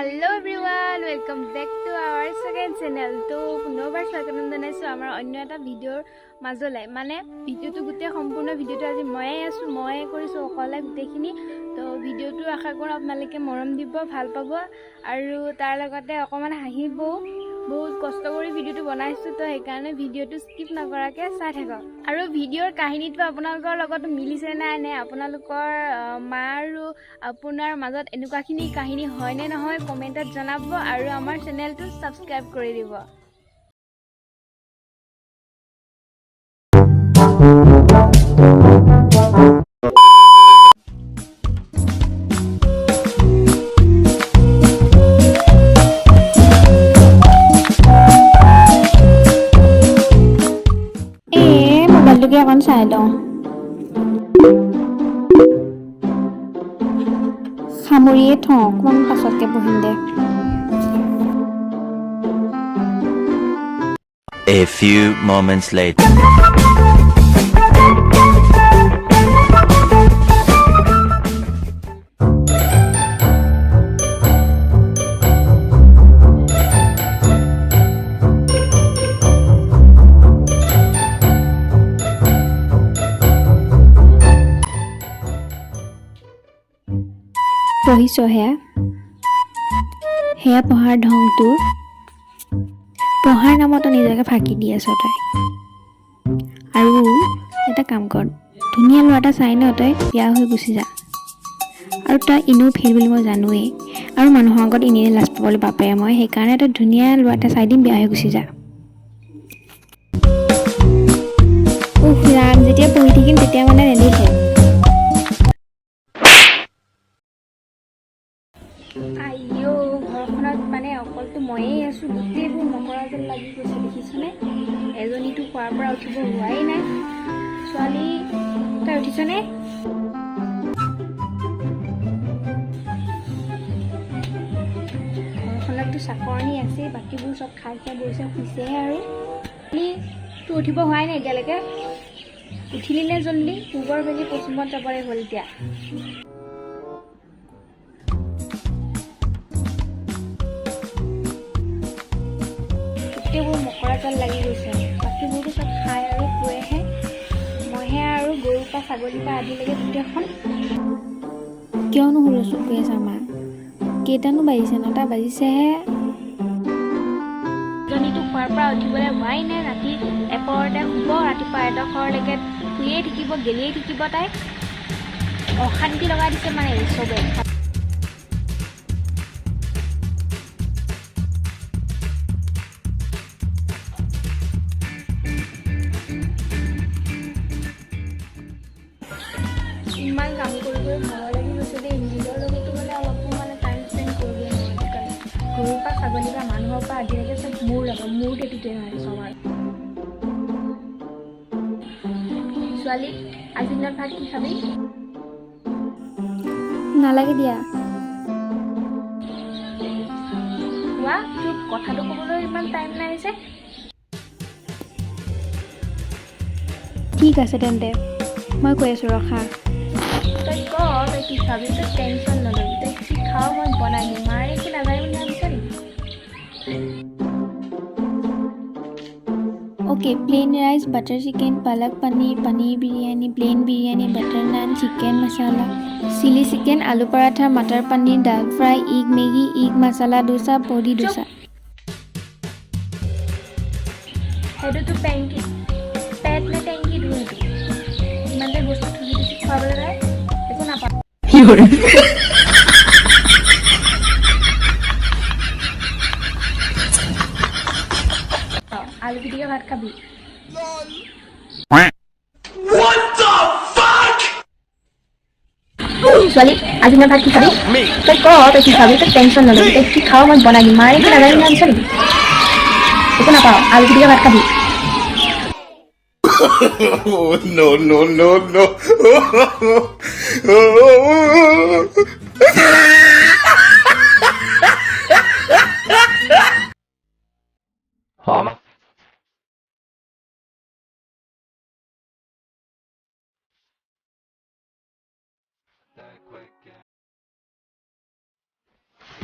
Hello everyone, welcome back to our second channel. তো পুনৰবাৰ স্বাগতম জনাইছোঁ আমাৰ অন্য এটা ভিডিঅ'ৰ মাজলৈ। মানে ভিডিঅ'টো গোটেই সম্পূৰ্ণ ভিডিঅ'টো আজি ময়ে আছোঁ, ময়ে কৰিছোঁ অকলে গোটেইখিনি। তো ভিডিঅ'টো আশা কৰোঁ আপোনালোকে মৰম দিব, ভাল পাব আৰু তাৰ লগতে অকণমান হাঁহিবও। বহুত কষ্ট কৰি ভিডিঅ'টো বনাইছোঁ, তো সেইকাৰণে ভিডিঅ'টো স্কিপ নকৰাকৈ চাই থাকক। আৰু ভিডিঅ'ৰ কাহিনীটো আপোনালোকৰ লগত মিলিছে নাই নে আপোনালোকৰ মা আৰু আপোনাৰ মাজত এনেকুৱাখিনি কাহিনী হয়নে নহয়, কমেণ্টত জনাব আৰু আমাৰ চেনেলটো ছাবস্ক্ৰাইব কৰি দিব। এই মোবাইলটোকে অকণ চাই লওঁ। সামৰিয়ে থওঁ, অকণমান পাছতকে পঢ়িম দে। A few moments later. পঢ়িছ? সেয়া সেয়া পঢ়াৰ ঢং তোৰ? পঢ়াৰ নামতো নিজকে ফাঁকি দি আছ তই। আৰু এটা কাম কৰ, ধুনীয়া ল'ৰা এটা চাই ন তই বিয়া হৈ গুচি যা। আৰু তই এনেও ফেইল বুলি মই জানোৱেই আৰু মানুহৰ আগত এনেই লাজ পাবলৈ বাপেৰে মই। সেইকাৰণে তই ধুনীয়া ল'ৰা এটা চাই দিম, বিয়া হৈ গুচি যা। উফ ৰাম, যেতিয়া পঢ়ি থাকিম তেতিয়া মানে নেদেখে। আইঅ, ঘৰখনত মানে অকলতো ময়েই আছোঁ, গোটেইবোৰ মকৰা যেন লাগি গৈছে, দেখিছনে? এজনীতো শোৱাৰ পৰা উঠিব হোৱাই নাই। ছোৱালী, তই উঠিছনে? ঘৰখনততো চাকৰণি আছে, বাকীবোৰ চব খাইছে, বৈছে, শুইছেহে। আৰু ছোৱালী, তোৰ উঠিব হোৱাই নাই এতিয়ালৈকে? উঠিলি নে জল্দি? পূবৰ বেলি পশ্চিমত যাবলৈ হ'ল এতিয়া। গোটেইবোৰ মকৰা জাল লাগি গৈছে। বাকীবোৰতো চব খাই আৰু শুৱেহে, মইহে আৰু গৰুৰ পৰা ছাগলীৰ পৰা আদিলৈকে গোটেইখন। কিয়নো হুলস্থুল কৰি আছা মা? কেইটানো বাজিছে? 9টা বাজিছেহে। এজনীতো শোৱাৰ পৰা উঠিবলৈ হোৱাই নাই। ৰাতি এপৰতে শুব, ৰাতিপুৱা এডোখৰলৈকে শুইয়ে থাকিব, গেলিয়ে থাকিব। তাই অশান্তি লগাই দিছে মানে এই চবে। ইমান কাম কৰি কৰি ভাগৰ লাগি গৈছে দেই। নিজৰ লগতো মানে অলপো মানে টাইম স্পেণ্ড কৰিব নোৱাৰোঁ আজিকালি। গৰুৰ পৰা ছাগলীৰ পৰা মানুহৰ পৰা আদিলৈকে চব মোৰ লগত, মোৰ টেটুতে মানে চব। আৰু ছোৱালী, আজিৰ দিনত ভাত কি খাবি? নালাগে দিয়া। কোৱা, তোৰ কথাটো ক'বলৈ ইমান টাইম নাই যে? ঠিক আছে তেন্তে, মই কৈ আছোঁ, ৰখা। তই ক, তই কি খাবি? তই টেনশ্যন নল'বি, তই কি খাৱ মই বনাই দিম। মাৰে কি নাজানে বুলি ভাবিছ নেকি? Okay, plain rice, butter chicken, palak paneer, paneer biryani, plain biryani, butter naan, chicken masala, chilli chicken, aloo paratha, matar paneer, dal fry, egg Maggi, egg masala dosa, podi dosa. সেইটোতো টেংকি পেট নে টেংকি ধুই সেইটো ইমানতে বস্তু থুজি থুজি খুৱাবলৈ যায়, একো নাপাওঁ। আলু পিটিকা ভাত খাবি। What the fuck? ছোৱালী, আজি মই ভাত কি খাবি? তই ক, তই কি খাবি? তই টেনশ্যন নল'বি, তই কি খাৱ মই বনাই দিম। মাৰে কি নাজানে বুলি ভাবিছ নেকি? একো নাপাওঁ, আলু পিটিকা ভাত খাবি। Oh, no, no, no, no.